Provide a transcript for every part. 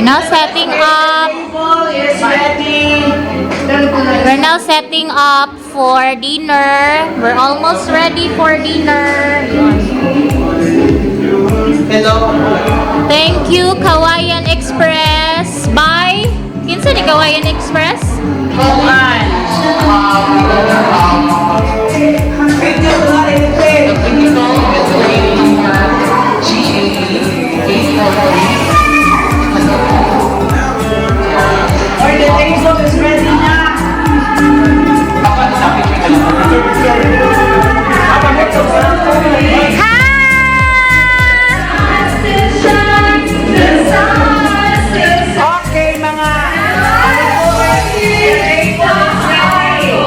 We're now setting up. Table is ready. We're now setting up for dinner. We're almost ready for dinner. Hello. Thank you, Kawayan Express. Bye. Kinsa ni Kawayan Express? Kuan. Or the table is ready na. Okay, mga the table is ready.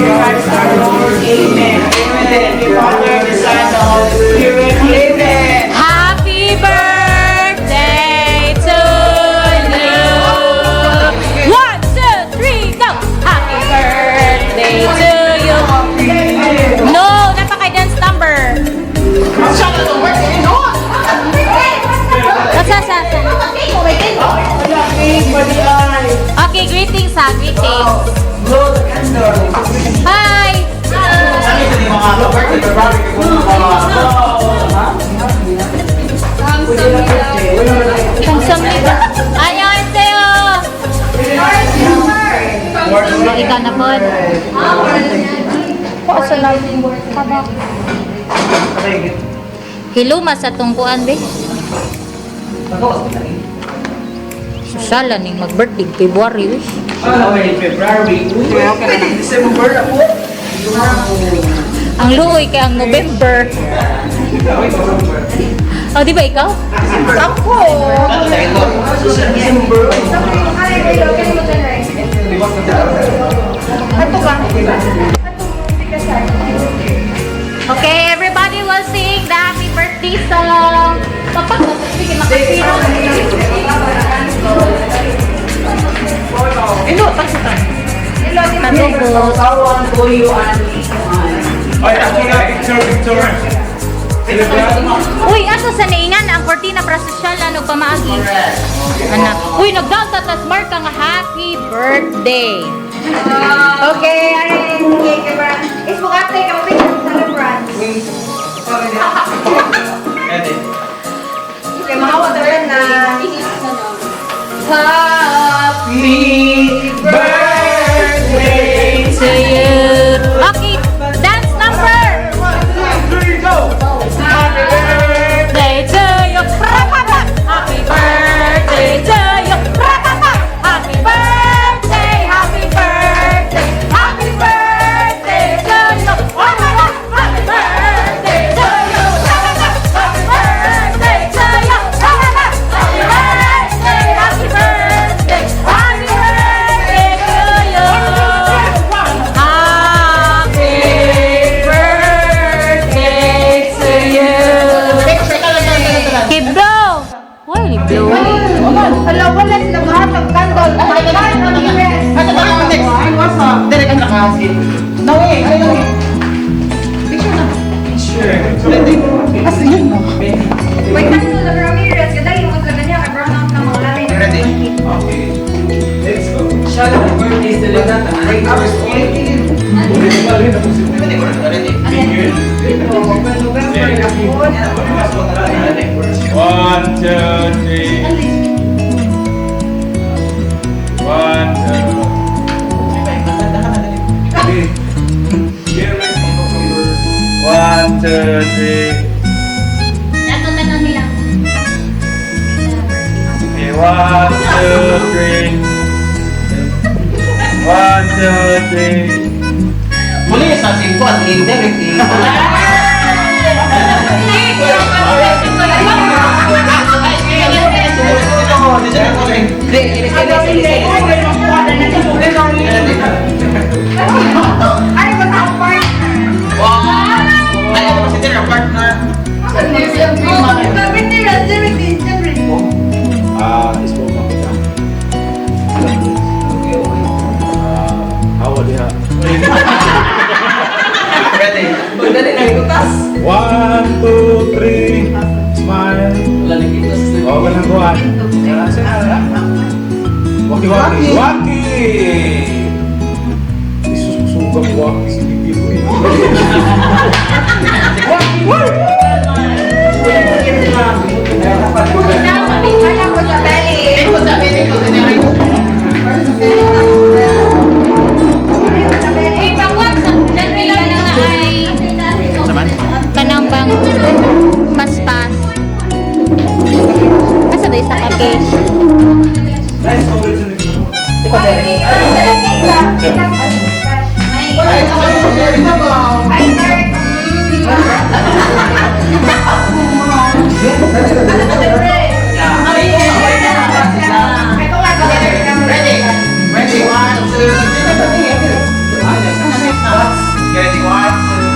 Christ our Lord. Amen. Amen. The Father, the Son, the Holy Spirit. Amen. Happy birthday to you. One, two, three, go! Happy birthday to you. No, napaka-dance number. Sa, sa, sa. Okay, greetings ha, greetings. Blow the candle. Hi! Kamsahamnida. Annyeonghaseyo! Ikaw na po. Hello, sa tungkuan, be. Susala ning mag-birthday February, uy. February. December ako. Ang luoy kay ang November. Oh, di ba ikaw? Ako. December. Okay, everybody will sing the happy birthday song. Kapag sige makasira. Ilo, tagsutan. Tadugo. Tawan ko yung Ay, ako na, picture, picture. Uy, ato sa naingan ang cortina para sosyal ano pamaagi. Anak. Uy, nagdalta tas marka nga happy birthday. Okay, ay, sige, ka Is bukate ka mo celebrant. Okay, mahawa tayo na. Happy birthday. To you. Okay, dance number. One, two, three, go! Happy birthday to you. Pra-pa-pa. Happy birthday to you. Pra-pa-pa. Happy birthday, happy birthday, happy birthday to you. Pra-pa-pa. Happy birthday to you. Pra-pa-pa. Happy birthday to you. Pra-pa-pa. Happy birthday, happy birthday, happy birthday to you. Happy birthday to you. Okay, blow. Why ni blow? Hala, wala sila lahat ng candle. My God, ang dress. May candle na Ramirez. Kada yung mga niya, brown out na mga lalay. Okay. Let's go. Birthday celebrant. One, two, three. One, two. Three. One, two, three. Nato nila. Okay, one, two, three. One, two, three. Muli sa simpo at indirect eh. Ay, basta ang partner. Waki! Waki! Isusugang waki si Bibi ko eh. Anak ko sa belly. Uy, pangwag sa pila na nga ay kanang bang paspas. Asa ba isa ka cake? Ready? Ready? One, two, three. Ready? One, two,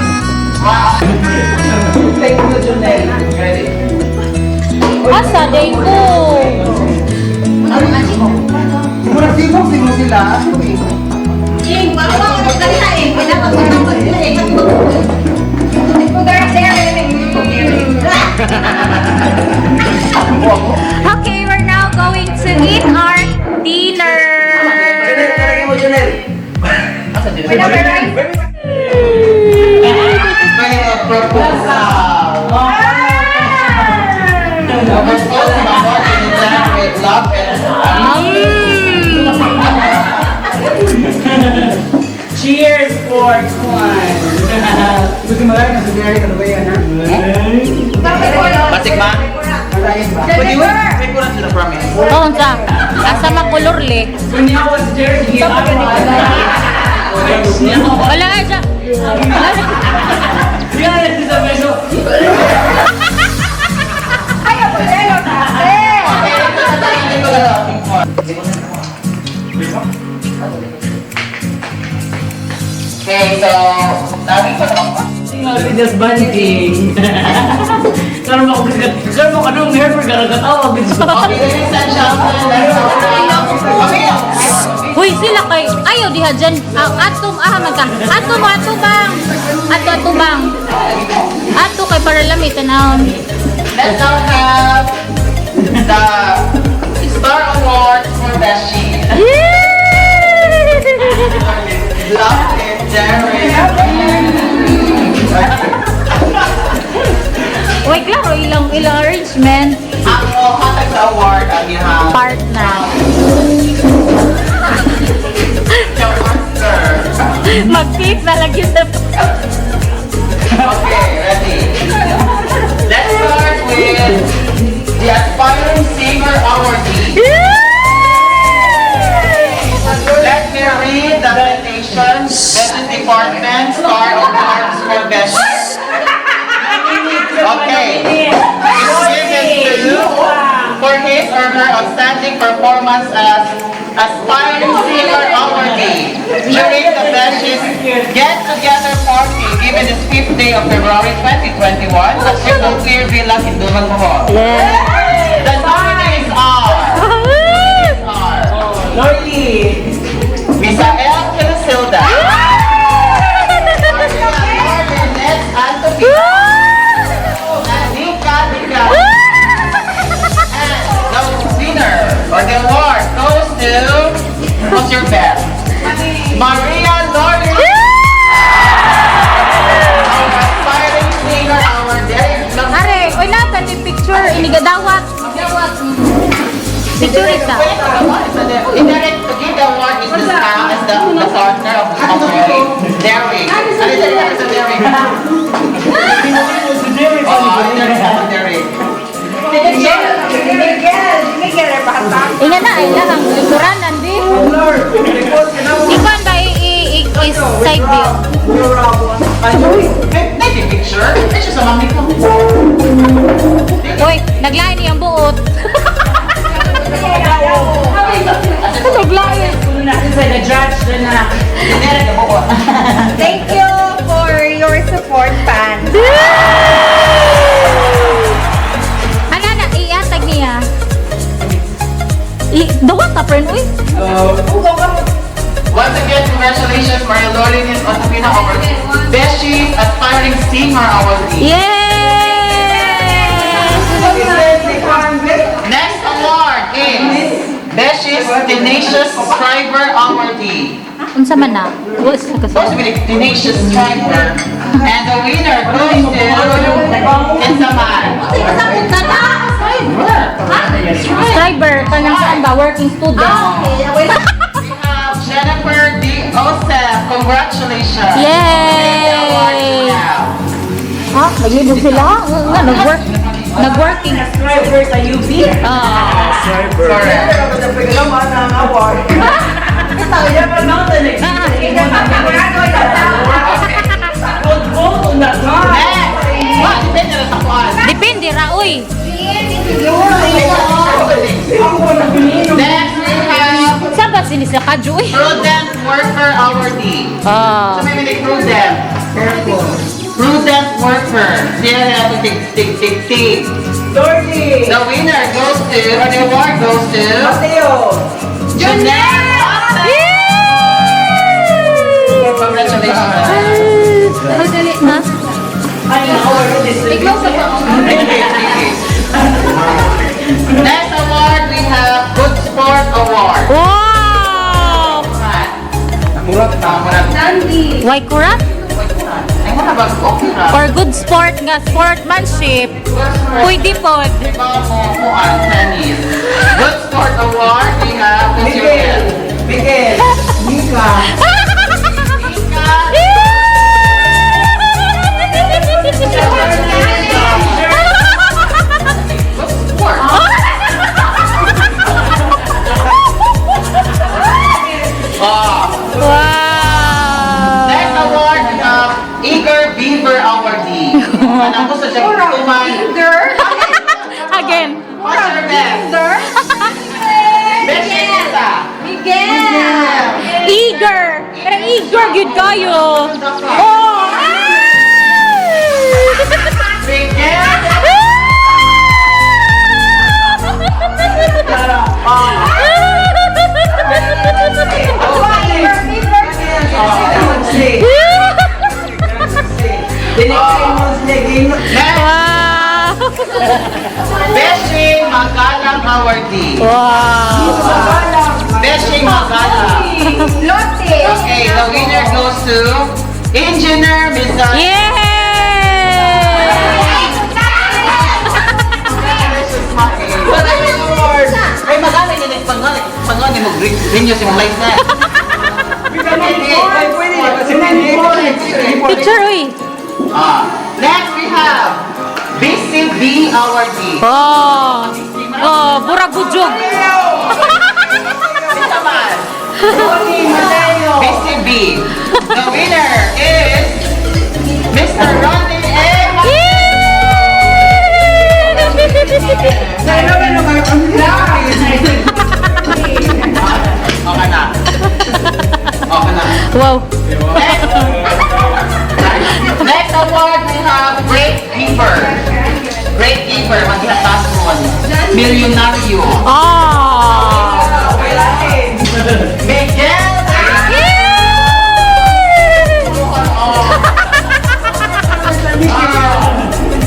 one. Thank you, Jonel. Ready? Asa day ko? Murag sibog sino sila. Okay, we're now going to eat our dinner. May proposal. Propose my heart in the time with love and Cheers for one. Gusto mo lang kasi Derek, ano ba yan, ha? Batik ba? Pwede mo? May kurang sila, promise. Oo, sa. Asa makulor le. Kunya was Jerry. Wala ka siya. Okay, so, dami pa naman pa. Just banting. Karon mo karon mo kanong hair for garagatawa gid siya. Okay, ladies and gentlemen, let's okay. Uy, sila kay ayaw diha dyan. Ah, ato ah magka. Ato mo ato bang. Ato ato bang. Ato kay para lami tanawon. Let's now have the Star Award for Beshi. Love it, Jerry. Uy, klaro ilang ilang arrangement Ang hatag sa award ang iyang partner. master. Mag-cake na lang yun sa Okay, ready. Let's start with the Aspiring Singer Awardee. Let me read the citation, Business Department, Star Awards for Best. Okay. It's given to for his or her outstanding performance as Aspiring Singer Awardee during the Beshies Get Together Party given this 5th day of February 2021 at Triple Clear Villa, Hinduman, Bohol. The nominees are Lordy. Misael Felicilda, Lynette Antopina, Anika Nika, and the winner or the award goes to, who's your best? Maria Lordy! Our aspiring singer, our very Are, oy nata ni picture inigadawat. Picture ita. Indirect to give the award is the star, is the partner of the Derek. Ano yung Derek? Sa Derek. Oo, Derek sa Derek. Inga na ay lang ang lingkuranan di. Ikaw ba i i i side view? May picture? Ay, siya sa mami ko. Uy, naglain niyang buot. Naglain. Sa the judge na na. Derek, ang buo. Thank you for your support, fans. Ana na iatag niya. I dawat ta friend uy. Once again, congratulations, Maria Lorelin Otapina, our Beshi Aspiring Singer Awardee. Yes! Next award is Beshi's Tenacious Striver Awardee. Unsa man na? Wa sa Supposed kasi. to be the Tenacious Striver. And the winner goes to Kinsaman. Striver kanang saan ba, working student? Ah, okay. We have Jennifer D. Osef. Congratulations. Yay! Ha? Naglibog sila? Nga, nag-work. Nag-working. Driver sa UP. Ah. Correct. Next! What? Depende na sa kuan. Depende ra, uy. Next, we have Saan ba sini sila kadyo, uy? Prudent Worker Awardee. Ah. So maybe the prudent. Prudent Worker. Siya na tig tig tig tig. Dorothy! The winner goes to, or the award goes to, Mateo! Janelle Osef. Congratulations. Madali na. Ay, award this. Next award, we have Good Sport Award. Wow! Murat. Murat. Why kurat? Ay, wala ba? Okay ra. For good sport nga, sportmanship. Pwede pod. Iba mo mo ang tennis. Good Sport Award, we have Miss Miguel! Uriel. Miguel! Mika! Good Sport. Ah. Wow! Next award, we have Eager Beaver Awardee. Ano ko sa siya kuman? Again. What's your best? Best isa. Miguel! Eager. Pero eager gyud kayo. Oh! Miguel! Next, Wow! Beshing Magalang Awardee. Wow! Beshing Magalang. Lotte! Okay, the winner goes to Engineer Mizan. Yay! Ay, magaling yun. Pangalan, pangalan mo, renew si mong license. Picture, uy. Ah, next we have BCB Awardee. Oh. Oh, buragujog. Naman. BCB. The winner is Mr. Ronnie A. Okay na. Okay na. Wow. Next. Next award we have Great Giver. Great Giver, magkatason. Milyonaryo. Oh. Miguel!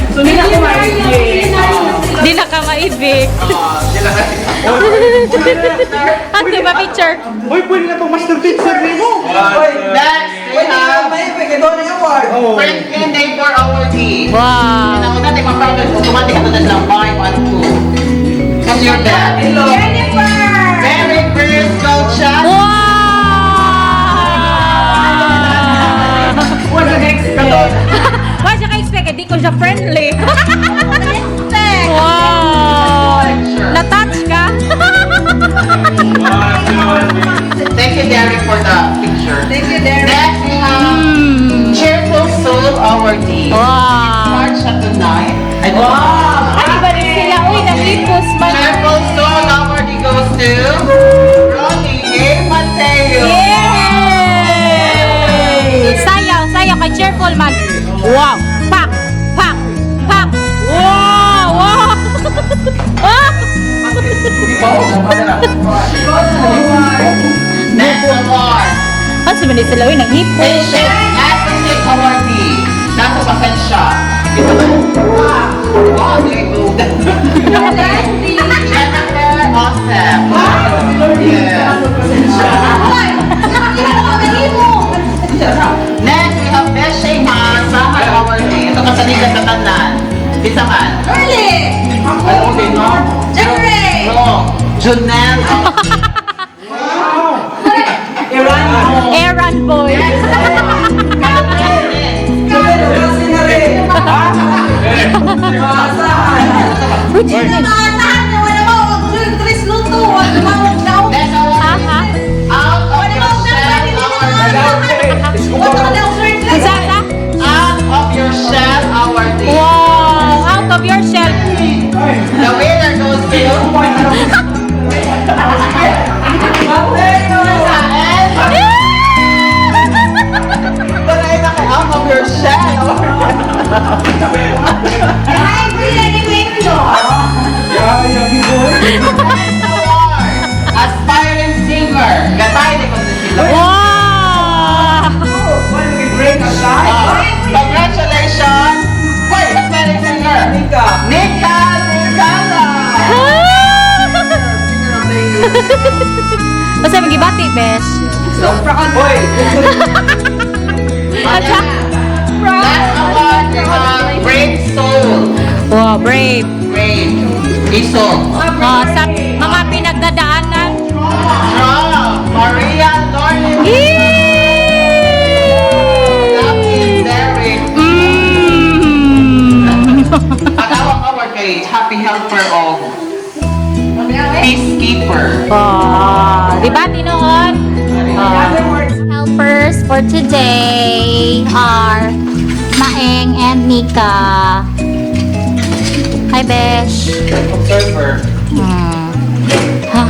So, hindi na ako maibig. Di na ka maibig. Ano ba picture? Uy, pwede na itong master teacher ni mo! Next, we have Franklin Neighbor Awardee. Wow. Ano natin ma-problem, automatic ito na lang 5 and 2. Who's your dad? Jennifer! Mary Grace Gocha. Wow! What's the next step? Why siya ka-expect? Di ko siya friendly. Wow! Na-touch ka? Thank you, Derek, for the picture. Thank you, Derek. Next, we have Cheerful Soul Awardee. Wow! March at tonight. I don't know. Ano ba rin sila? Uy, nag-ipos man. Cheerful Soul Awardee goes to Ronnie A. Mateo. Yay! Sayaw, sayaw kay cheerful man. Wow! Pak! Pak! Pak! Wow! Wow! Ah! Next award, Ano sa man sila? Uy, nag-ipos. Patient Advocate Awardee. Nasa pasensya. Ito ba? Wow, very good. Jennifer Joseph. Yes. Next, we have Beshe Masahan Awardee. Ito kasaligan sa tanan. Bisa man. Early! Ay, okay, no? Jeffrey! No. Junel. Errand boy. Naasahan niya, wala mo, tres luto, wala mo, daw. Next award Ha? out of your shell awardee. Wala ka daw, sir. Isa, isa? Out of your shell awardee. Wow! Out of your shell. The winner goes to Misael. Wala na kay out of your shell. Ay, Bri, anyway, no. Next award, aspiring singer. Gatay ni kung sila. Wow! Congratulations! Wait, aspiring singer. Nika. Nika Nicala. Singer of the year. Basta magibati, besh. Last award, we have Brave Soul. Wow, brave. Brave. Iso. Oh, sa mga pinagdadaanan. Strong. Maria Lorne. Lucky Derek. Ang awang award kay Happy Helper of Peacekeeper. Oh, di ba tinuod? Oh. Helpers for today are Maeng and Mika. Hi, Besh. Observer. Ha,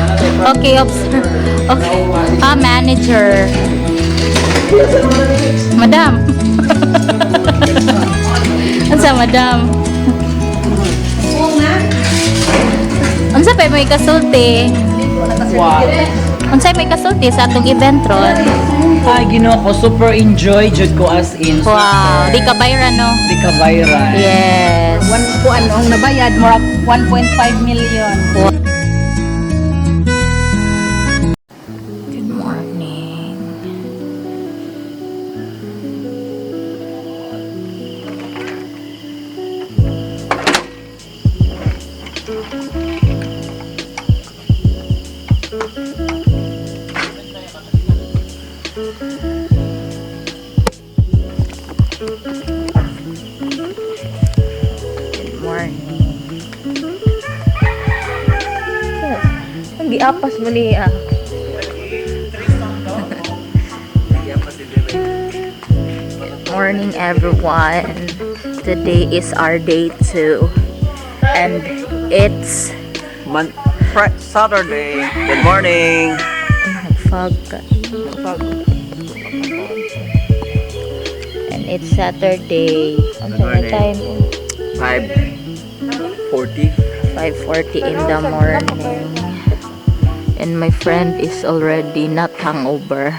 okay, observe. Okay. Ah, manager. Madam. Unsa, madam? Unsa pa may kasulti? Unsa may kasulti sa atong event ron? Ay, Ginoo ko, super enjoy jud ko as in. Wow, di ka bayra no? Di ka viral. Yes. One po ano, ang nabayad, more 1.5 million. Good morning. Good morning. Ang giapas mo niya. Morning, everyone. Today is our day two, and it's Saturday. Good morning. Fog. Fog. And it's Saturday. Ang Good morning. time? 5:40. 5:40 in the morning. And my friend is already not hungover.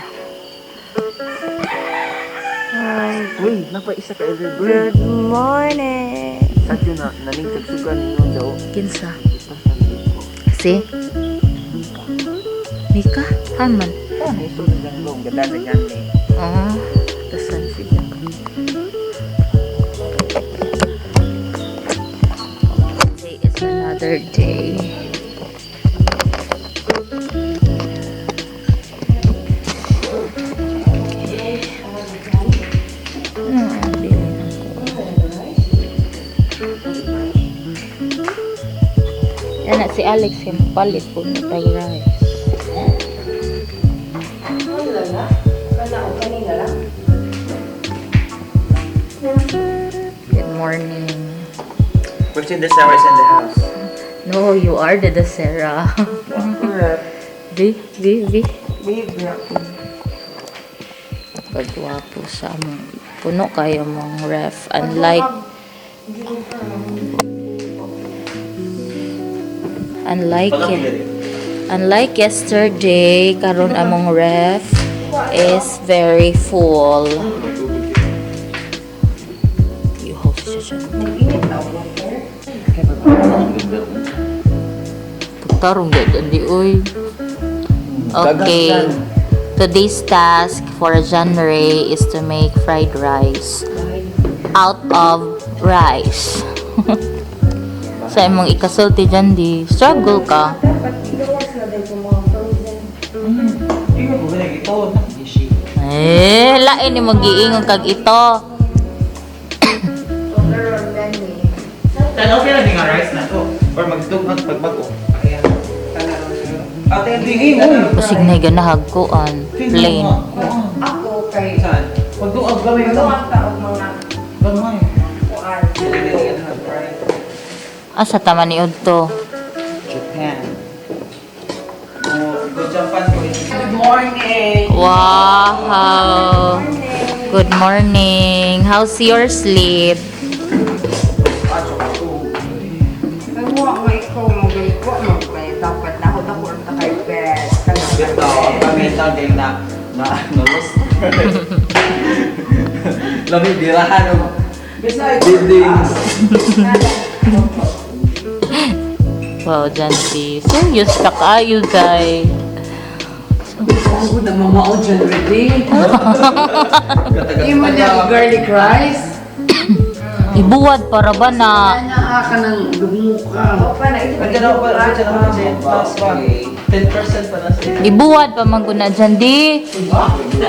Uy, napaisa ka every Good morning. Sadyo na naningkag sugan ninyo daw. Kinsa? Si? Mika? Haman? Ah, iso na ganglong ganda sa ganli. Oh, tasan siya. Today is another day. Ano ang bilin ako? Yan na, si Alex yung palit po ni tag rice. Good morning. Christine the Sarah is in the house. No, you are the Dasera. V, V, V. Pagwapo sa among puno kayo mong ref. Unlike yesterday, karon among ref is very full. You host siya. Tarong gad di uy. Okay. Today's task for John Ray is to make fried rice out of rice. Sa imong ikasulti dyan di, struggle ka. Dapat gawas na din yung mga frozen. Hindi ko ba ito? Nakishi. Eh, lain ni magiingon kag ito. Overall, many. Tan okay na nga rice na to. Or magdugmag pagbago. Ayan. Ate, hindi mo. Kusig na ganahag ko an plain. Ako kay Saan? Pagduag gamay Ano ka. ang taog mga Gamay. kuan. Asa tama ni to? Japan. Oh, go Japan ko. Good morning! Wow. Good morning. How's your sleep? Ay mo nga ikaw mo ko mo kay dapat na ako dako ta kay bed. Kanang Ito, kami dahil na na na lost. Lami birahan og buildings. Wow, Jancy. Serious ka kaayo, guy. Oo, namamao dyan, ready? Hindi mo na garlic rice? Ibuwad para ba na Naa ka ng dumuka. O pa na ito. Nandiyan ako pa, nandiyan ako pa, plus one. 10% pa na sila. Ibuwad pa man guna dyan, di.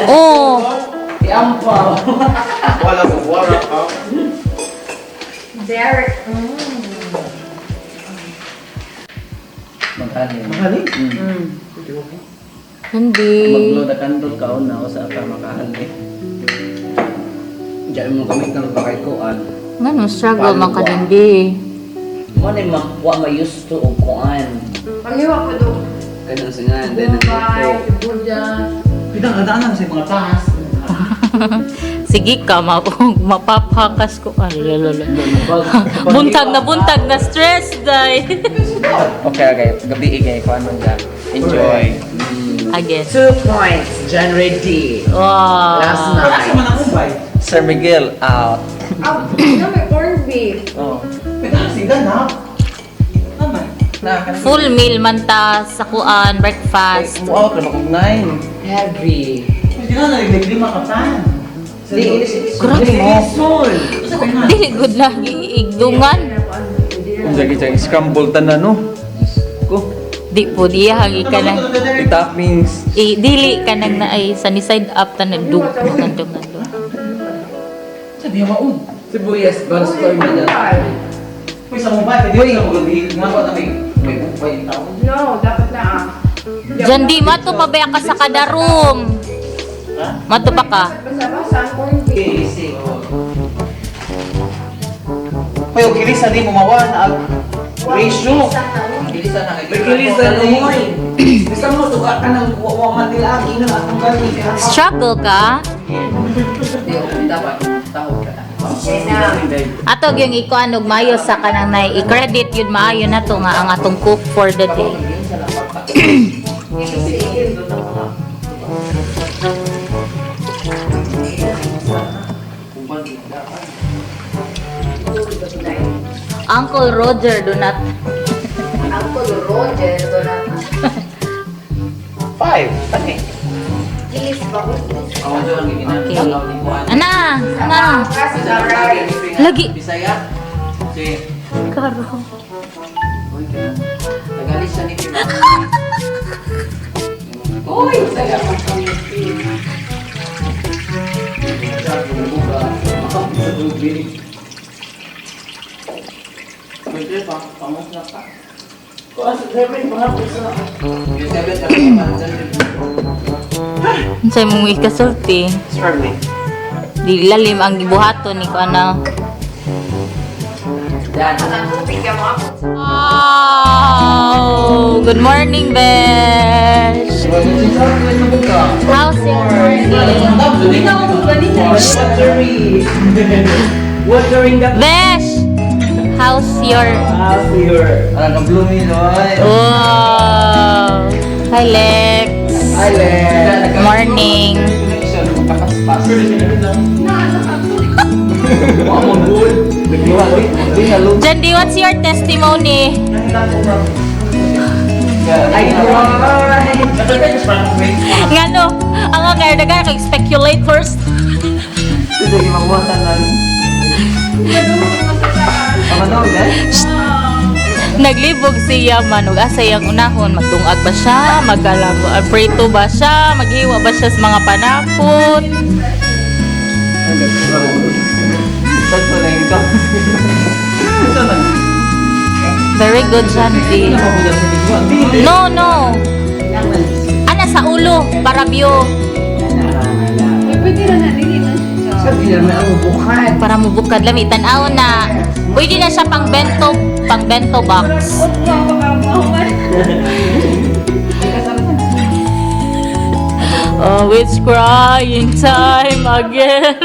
Oo. Iampaw. Wala ko, wala ka. Derek. Maghalin. Mahalin. Hindi. Mag-blow the candle ka una o sa ka makahalin. Diyan mo kami kang pakay kuan. Ngano struggle man ka din, di. Mo ni ma wa ma used to og kuan. Paliwa ko do. Kanang singan then Dubai, Sibuyas. Pinang-adaanan sa mga taas. Sige ka, mapapakas ko. Ah, lalala. Buntag na stress, day. Okay. Gabi kay kuan man dyan. Enjoy. Again. 2 points, John Ready. Wow. Last night. Asa man ang ubay? Sir Miguel out. Ah, no, may corned beef. Oh. Pinang na. Naman. Na Full meal man ta sa kuan, breakfast. Mo out na makog 9. Heavy. Hindi na naglig lima ka pan. Di, ilis, Grabe mo. Sol. Dili good na igdungan. Jagi jagi scramble tanan no. Ko. Di po diya hagi ka nang I-toppings. i dili ka nang na ay sunny side up tanan dug nandung nandung. Sabi mo un. Sibuyas, balas ko na. Uy, sa mobile, pwede sa mobile. Nga ba na may ubay yung tao? No, dapat na ah. Diyan di mato pa ba ka sa kada room? Mato pa ka. Basta-basta ang corned beef. Easy. Uy, okay, Lisa, di mo mawa na ang ratio. Nagkilisan na mo eh. Bisa mo, tuka ka ng wa man nila ang inang atong gani. Struggle ka? Di, okay, dapat. Tawag ka na. Okay na. Ato gyung ikuan og maayo sa kanang nay i-credit yun maayo na to nga ang atong cook for the day. Uncle Roger do not Uncle Roger, do na. 5. Tani. Kilis ba ko? Okay. Ana, ana. Kasi sa rice. Lagi. Bisaya. Si Karo. Tagalis siya ni Uy, saya pa. Pwede pa, pamos na pa. Unsay mong ikasulti? Struggling. Di lalim ang gibuhaton ni ko ana. Bigyan mo ako. Wow! Good morning, Besh! How's your morning? Watering the Besh! How's your... Ang blooming oy. Wow! Hi, Lex! Hi, Lex. Morning! Jandy, what's your testimony? Ay, Ngano, ang nga kaya daga kay speculate first. Sige, mabuhatan lang. Pamanaw, eh? Naglibog siya man ug asa iyang unahon, magdungag ba siya, magalabo, prito ba siya, maghiwa ba siya sa mga panapot. Saan ko lang ikaw? Saan lang? Very good, Shanti. No, no. Ana sa ulo para view. Pwede na na, dili na siya. Sabi naman ang bukad. Para mubukad lami tan-aw na. Pwede na siya pang bento box. Mahuman. Oh, it's crying time again.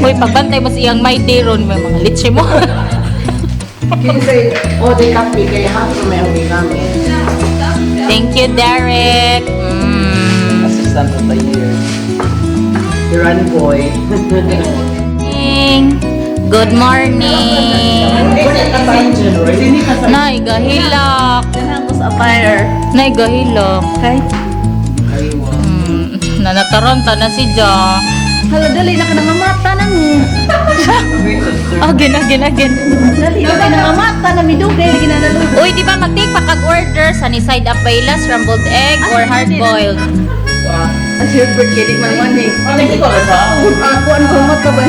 Hoy, pagbantay mo sa iyang my day ron, may mga litsi mo. Kinsay, o di kape kay hapon may ang kami. Thank you, Derek. Assistant of the year. Run boy. Good morning. Nay, gahilak. Nay, gahilak. Nanataranta na si Ja. Hala, dali na ka na mamata na mo. Again, again, again. Dali na ka na mamata na midugay, ginanalugo. Uy, di ba mag-take pa kag-order sa ni side up ba ila, scrambled egg or hard-boiled? Ang silver kidding man man eh. Ano ito sa? Ako, ano ba mata ba?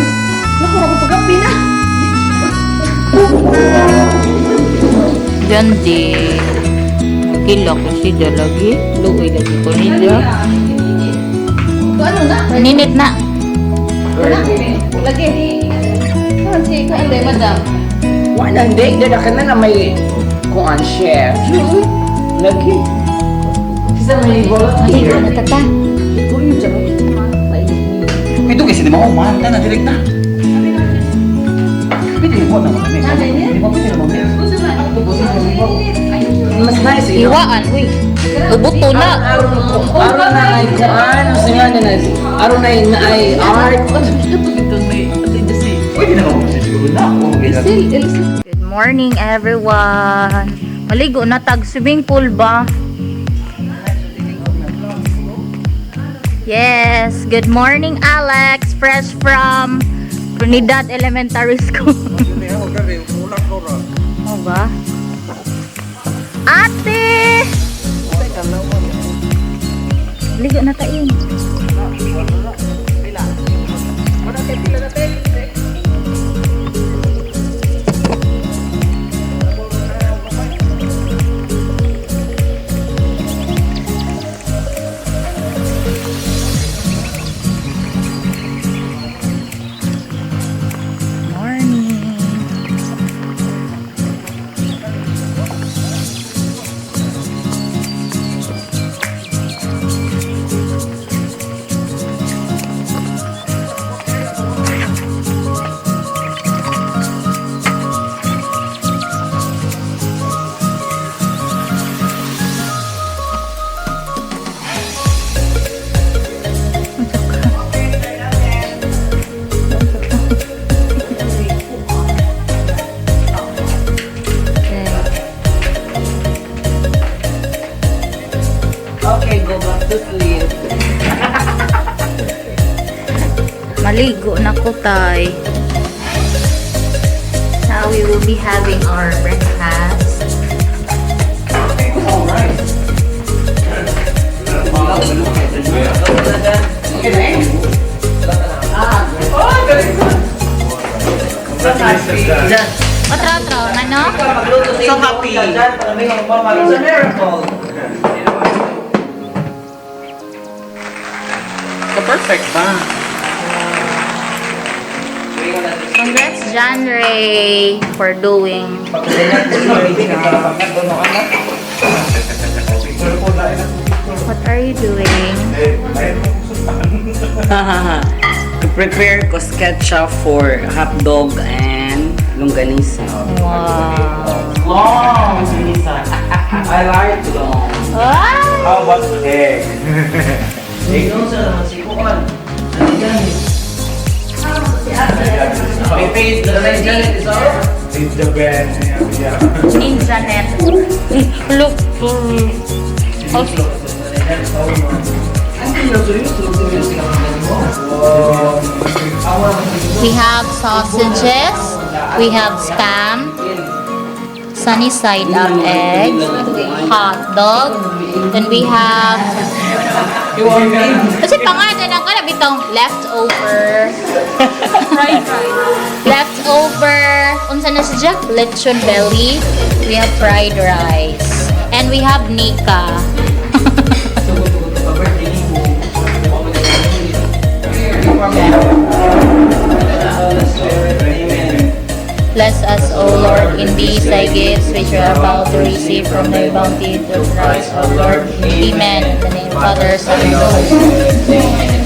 Naku, ako pagkapi na. Diyan di. Kila ko si Ja lagi. Luoy lagi ko ni Ja. Ano na? Ninit na. Lagi. Ah, si ikaw, madam. Wala, hindi. Dala ka na na may kuan chef. Lagi. Kasi may volunteer. Ano tata? Ito kasi di ba, oh, mahal na, direct na. Pwede mo na kami. Di ba pwede naman? Mas nice, eh, no? Iwaan, uy. Ubuto na. Aron na ay kuan, ang singa na na. Aron na ay na ay art. Pwede naman siguro na. Okay lang. Good morning, everyone. Maligo na tag swimming pool ba? Yes, good morning, Alex. Fresh from Trinidad Elementary School. Oh ba? Ate! Ligo na tayo. Morning. Okay. Okay, go back to sleep. Maligo na ko, tay. Now we will be having our breakfast. Alright. Congratulations, guys. Otro, otro, ano? So happy. It's a miracle. So perfect ba? Congrats, John Ray, for doing. What are you doing? Prepare ko sketchup for hot dog and longganisa. Wow. Long longganisa. I like long. Ah! How about egg? Ikaw sa naman si Kuan. Ano yan? May face na lang Janet is all. It's the best. Yeah. Ninja net. Look. Oh. We have sausages. We have Spam. Sunny side up eggs. Hot dog. Then we have, kasi pangalan ang kana bitong leftover. Leftover. Unsa na siya? Lechon belly. We have fried rice. And we have Nika. Bless us, O Lord, in these thy gifts which we are about to receive from thy bounty through Christ our Lord. Amen. In the name of the Father, Son, and the Holy Spirit.